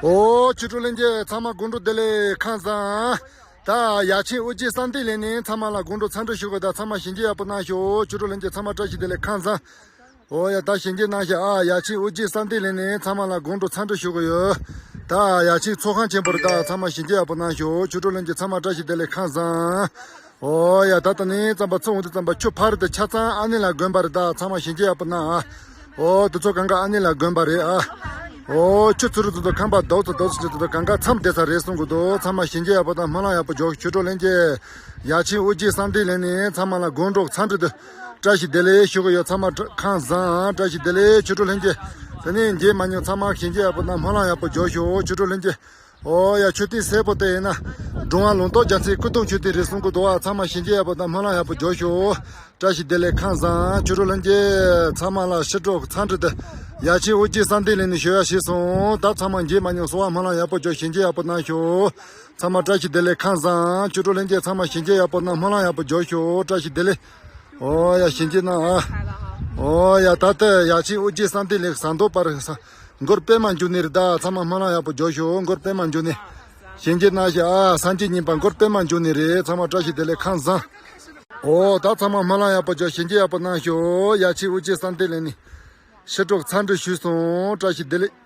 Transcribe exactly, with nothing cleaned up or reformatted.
ཨོ། ཆོས་གྲོགས་ལྷན་རྒྱས་ཚང་མ་དགོང་དྲོ་བདེ་ལེགས། ཁམས་བཟང་། ད་ཡ་ཆེན་ཨོ་རྒྱན་བསམ་གཏན་གླིང་ནས་ཚང་མ་ལ་དགོང་དྲོ་འཚམས་འདྲི་ཞུ་གི། ད་ཚང་མ་བྱས་རྗེས་ཡག་པོ་གནང་ཤོག་ཆོས་གྲོགས་ལྷན་རྒྱས་ཚང་མ་བཀྲ་ཤིས་བདེ་ལེགས། ཁམས་བཟང་། ཨོ་ཡ། ད་བྱས་རྗེས་གནང་ཤག་ཨ། ཡ་ཆེན་ཨོ་རྒྱན་བསམ་གཏན་གླིང་ནས་ཚང་མ་ལ་དགོང་དྲོ་འཚམས་འདྲི་ཞུ་གི་ཡོད། ད་ཡ་ཆེན་ཚོགས་ཁང་ཆེན་པོ་རེད། ད་ཚང་མ་བྱས་རྗེས་ཡག་པོ་གནང་ཤོག་ཆོས་གྲོགས་ལྷན་རྒྱས་ཚང་མ་བཀྲ་ཤིས་བདེ་ལེགས། ཁམས་བཟང་། ཨོ་ཡ། ད་ད་ནི་རྩམ་པ་ཚོ་འོང་དུས་རྩམ་པ་ཆུ་ཕར་དུ་ཆ་ཚང་ཨ་ནེ་ལགས་དགོན་པ་རེད། ད་ཚང་མ་བྱས་རྗེས་ཡག་པོ་གནང་ཨ། ཨོ་དེ་ཚོ་གང་ག་ཨ་ནེ་ལགས་དགོན་པ་རེད་ཨ། ཨོ་ཆུ་ཚུར་ཚུར་ཚུར་ཁང་པ་རྡོག་ཚུར་རྡོག་ཚུར་ཚུར་གང་ག་མཚམས་བསྡད་ས་རེད་གསུང་གི་འདུག་ཚང་མ་བྱས་རྗེས་ཡག་པོ་དང་སྨོན་ལམ་ཡག་པོ་རྒྱོབ། ཆོས་གྲོགས་ལྷན་རྒྱས། ཡ་ཆེན་ཨོ་རྒྱན་བསམ་གཏན་གླིང་ནས་ཚང་མ་ལ་དགོང་དྲོ་འཚམས་འདྲི་དང་བཀྲ་ཤིས་བདེ་ལེགས་ཞུ་གི་ཡོད། ཚང་མ་བཀྲ་ཁམས་བཟང་། བཀྲ་ཤིས་བདེ་ལེགས། ཆོས་གྲོགས་ལྷན་རྒྱས། དེ་ནས་མཇལ་མ་མྱོང་ཚང་མ་བྱས་རྗེས་ཡག་པོ་དང་སྨོན་ལམ་ཡག་པོ་རྒྱོབ་ཤོག་ཆོས་གྲོགས་ལྷན་རྒྱས། ཨོ་ཡ། མཆོད་རྟེན་སེར་པོ་དེ་ཡིན་ན་འགྲོ་བ་ལུང་རྟོགས་རྒྱལ་མཚན་སྐུ་གདུང་མཆོད་རྟེན་རེད་གསུང་གི་འདུག་ཨ། ཚང་མ་བྱས་རྗེས་ཡག་པོ་དང་སྨོན་ལམ་ཡག་པོ་རྒྱོབ་ཤོག་བཀྲ་ཤིས་བདེ་ལེགས། ཁམས་བཟང་། ཆོས་གྲོགས་ལྷན་རྒྱས་ཚང་མ་ལ་ཕྱི་དྲོ་འཚམས་འདྲི་དེ་ཡ་ཆེན་ཨོ་རྒྱན་བསམ་གཏན་གླིང་ནས་ཞུ་ཡག་བྱས་སོང་། ད་ཚང་མ་མཇལ་མ་མྱོང་སོང་བ། སྨོན་ལམ་ཡག་པོ་རྒྱོབ། བྱས་རྗེས་ཡག་པོ་གནང་ཤོག་ཚང་མ་བཀྲ་ཤིས་བདེ་ལེགས། ཁམས་བཟང་། ཆོས་གྲོགས་ལྷན་རྒྱས་ཚང་མ་བྱས་རྗེས་ཡག་པོ་གནང་། སྨོན་ལམ་ཡག་པོ་རྒྱོབ་ཤོག་བཀྲ་ཤིས་བདེ་ལེགས། ཨོ་ཡ། བྱས་རྗེས་གནང་ཨ། ཨོ་ཡ། ད་ལྟ་ཡ་ཆེན་ཨོ་རྒྱན་བསམ་གཏན་གླིང་ཟངས་མདོག་དཔལ་ས་མགོར་པད་མ་འབྱུང་གནས་རེད། ད་ཚང་མ་སྨོན་ལམ་ཡག་པོ་རྒྱོབ་ཤོག་མགོར་པད་མ་འབྱུང་གནས། བྱས་རྗེས་གནང་ཞིག་ཨ། སངས་རྒྱས་བསྙེན་པ་མགོར་པད་མ་འབྱུང་གནས་རེད། ཚང་མ་བཀྲ་ཤིས་བདེ་ལེགས། ཁམས་བཟང་། ཨོ་ད་ཚང་མ་སྨོན་ལམ་ཡག་པོ་རྒྱོབ། བྱས་རྗེས་ཡག་པོ་གནང་ཤོག་ཡ་ཆེན་ཨོ་རྒྱན་བསམ་གཏན་གླིང་ནས་ཕྱི་དྲོ་འཚམས་འདྲི་ཞུས་སོང་། བཀྲ་ཤིས་བདེ་ལེགས།